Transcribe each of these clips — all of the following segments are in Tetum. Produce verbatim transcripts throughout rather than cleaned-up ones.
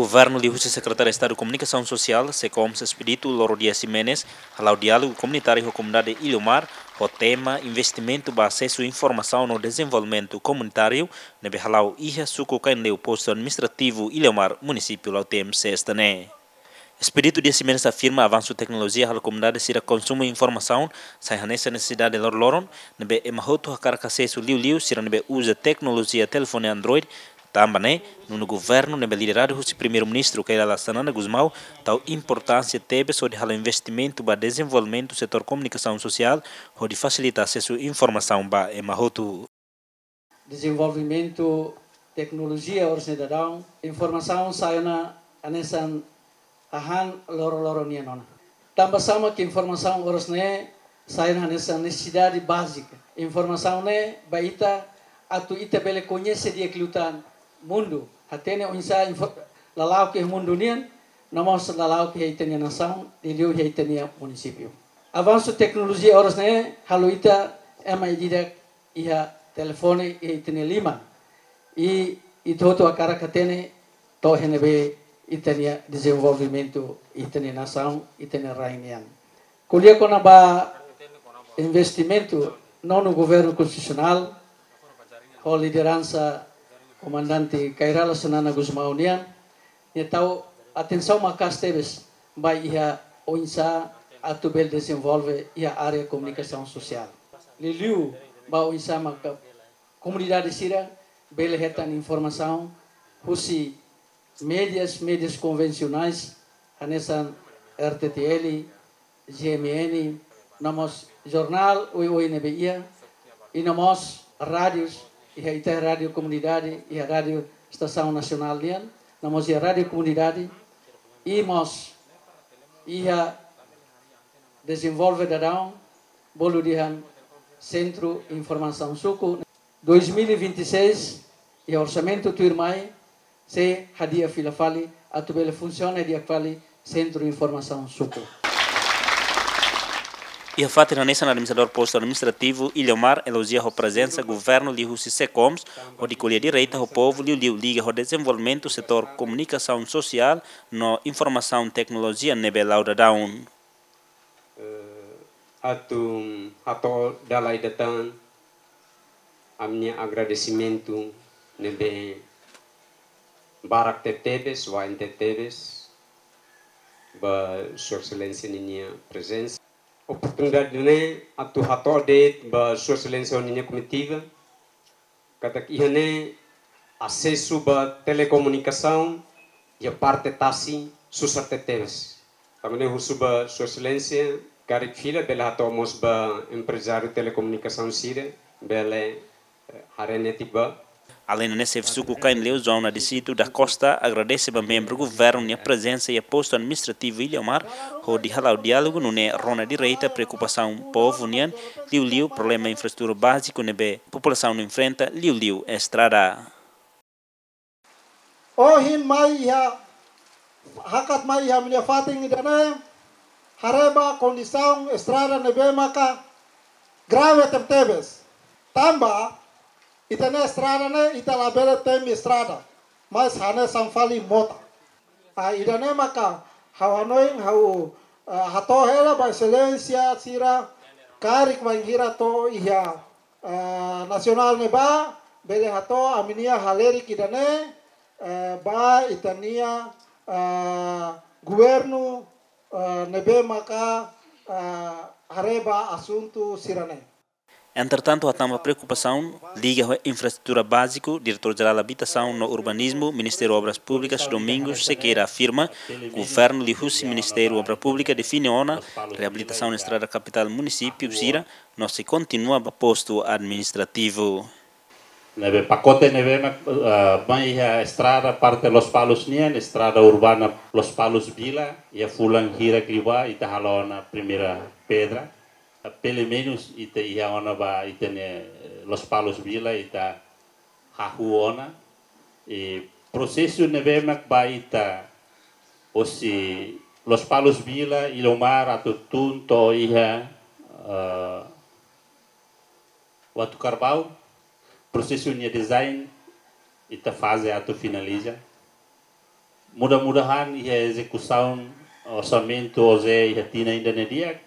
Governu liuhusi Sekretáriu Estadu Komunikasaun Sosiál, SEKOMS, Expedito Loro Dias Ximenes, hala'o diálogu komunitáriu ho komunidade Ilhomar, ho tema investimentu ba asesu informasaun no dezenvolvimentu komunitáriu, ne'ebé hala'o iha suku Kainleu, postu administrativu Ilhomar, munisípiu Lautém, sesta ne'e. Expedito Dias Ximenes afirma avansu teknolojia halo komunidade sira konsumu informasaun sai hanesan nesesidade loroloron, ne'ebé ema hotu hakarak asesu liuliu sira ne'ebé uza teknolojia telefone Android, tanba ne'e, nonu governu ne'ebé lideradu husi Primeiru-Ministru Kay Rala Xanana Gusmão, tau importánsia tebes hodi halo investimentu ba dezenvolvimentu setór komunikasaun sosiál, hodi fasilita asesu informasaun ba ema hotu. Dezenvolvimentu teknolojia oras ne'e daudaun, informasaun sai ona hanesan hahán loroloron nian ona. Tanba sá mak informasaun oras ne'e sai ona hanesan nesesidade bázika. Informasaun ne'e ba ita atu ita bele koñese di'ak liután mundu, hatene oinsá info-, lala'ok iha mundu nian, no mós lala'ok iha ita-nia nasaun, liuliu iha ita-nia munisípiu. Avansu teknolojia oras ne'e halo ita ema ida-idak iha telefone iha ita-nia liman. I ita hotu hakarak hatene to'o iha ne'ebé ita-nia dezenvolvimentu ita-nia nasaun, ita-nia rain nian. Ko'alia kona-ba investimentu, nonu governu konstitusionál, ho lideransa Komandante Kay Rala Xanana Gusmão nian, nia tau atensaun maka'as tebes ba iha oinsá atu bele dezenvolve iha área komunikasaun sosiál. Liuliu ba oinsá maka komunidade sira bele hetan informasaun husi médias, médias konvensionais, hanesan R T T L, G M N, no mós jornál oioin ne'ebé iha, i no mós rádius, iha ita rádiu komunidade, iha rádiu estasaun nasionál nian, no mós iha rádiu komunidade, i mós iha dezenvolve daudaun, bolu dehan Sentru Informasaun Suku. Dois mil e vinte e seis, iha orsamentu tuirmai, sei hadi'a fila fali, atu bele funsiona di'ak fali Sentru Informasaun Suku. Iha fatin hanesan, administradór postu administrativu Ilhomar elojia ho prezensa governu liuhusi SEKOMS, hodi ko'alia direta ho povu liuliu liga ho dezenvolvimentu setór komunikasaun sosiál no informasaun teknolojia ne'ebé la'o daudaun. Eh, atu hato'o dala ida tan ami-nia agradesimentu ne'ebé barak tebetebes, wain tebetebes, ba Sua Exelénsia ninia prezensa. Oportunidade ne'e atu hato'o de'it ba Sua Exelénsia ninia komitiva, katak iha ne'e asesu ba telekomunikasaun iha parte tasi susar tebetebes. Tanba ne'e husu ba Sua Exelénsia, karik fila bele hato'o mós ba emprezáriu telekomunikasaun sira, bele, eh, haree netik ba. Aleinde ne'e, xefe suku Kainleu, João Nadicito da Costa, agradese ba membru governu nia prezensa iha postu administrativu Ilhomar, hodi hala'o diálogu nune'e rona direta preokupasaun povu nian, liuliu problema infraestrutura báziku ne'ebé populasaun enfrenta, liuliu estrada. Ohin mai iha, hakat mai iha ami-nia fatin ida-ne'e, haree ba kondisaun estrada ne'ebé maka grave tebetebes. Tanba ita-nia estrada ne'e, ita labele temi estrada, mas hanesan fali mota. Ah, ida-ne'e maka ha'u hanoin ha'u, ah, hato'o hela ba Exelénsia sira, karik bainhira to'o iha, ah, nasionál ne'ebá, bele hato'o ami-nia halerik ida-ne'e, eh, ba ita-nia, ah, governu, ah, ne'ebé maka, ah, haree ba asuntu sira-ne'e. Entretantu, hatán ba preokupasaun liga ho infraestrutura báziku, Diretór Jerál Abitasaun no Urbanizmu, Ministériu Obras Públikas, Domingos Sequeira, afirma, governu liuhusi Ministériu Obra Públika define ona reabilitasaun estrada kapitál munisípiu sira, no sei kontinua ba postu administrativu. Ne'ebé pakote ne'ebé mak, ah, mai iha estrada parte Lospalos nian, estrada urbana Lospalos Vila, iha fulan hirak liubá ita halo ona primeira pedra. Ah, pelumenus ita iha ona ba ita-nia, eh, Lospalos Vila ita hahú ona. I prosesu ne'ebé mak ba ita hosi Lospalos Vila, Ilhomar atu tun to'o iha, eh, Uatucarbau, prosesu nia design ita faze atu finaliza. Mudah-mudahan iha ezekusaun orsamentu OJE iha tinan ida ne'e di'ak,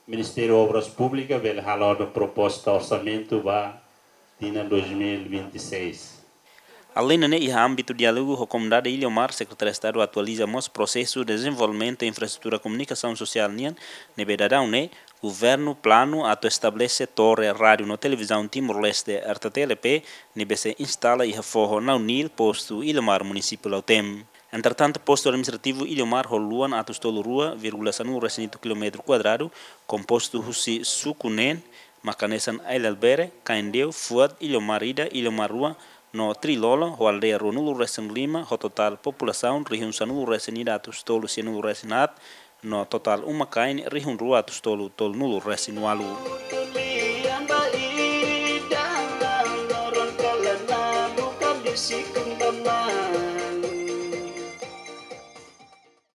Ministériu Obras Públikas bele halo ona proposta orsamentu ba tinan dois mil e vinte e seis. Além ne'e, iha ámbitu diálogu ho komunidade Ilha Mar, Sekretáriu Estadu atualiza mós prosesu dezenvolvimentu infraestrutura komunikasaun sosiál nian, ne'ebé daudaun ne'e governu planu atu estabelese torre rádiu no televizaun Timor-Leste, R T T L P, ne'ebé sei instala iha foho Naunil, postu Ilha Mar, munisípiu Lautém. Entretantu, postu administrativu Ilha Mar ho luan atus tolu rua vírgula sanulu resin hitu kilómetru kuadradu, kompostu husi suku neen, mak hanesan Ailelbere, Kaindeu, Fuat, Ilha Mar ida, Ilha Mar rua, no Trilolo, ho aldeia ruanulu resin lima, ho totál populasaun rihun sanulu resin ida atus tolu sianulu resin haat, no totál uma-kain rihun rua atus tolu tolunulu resin ualu.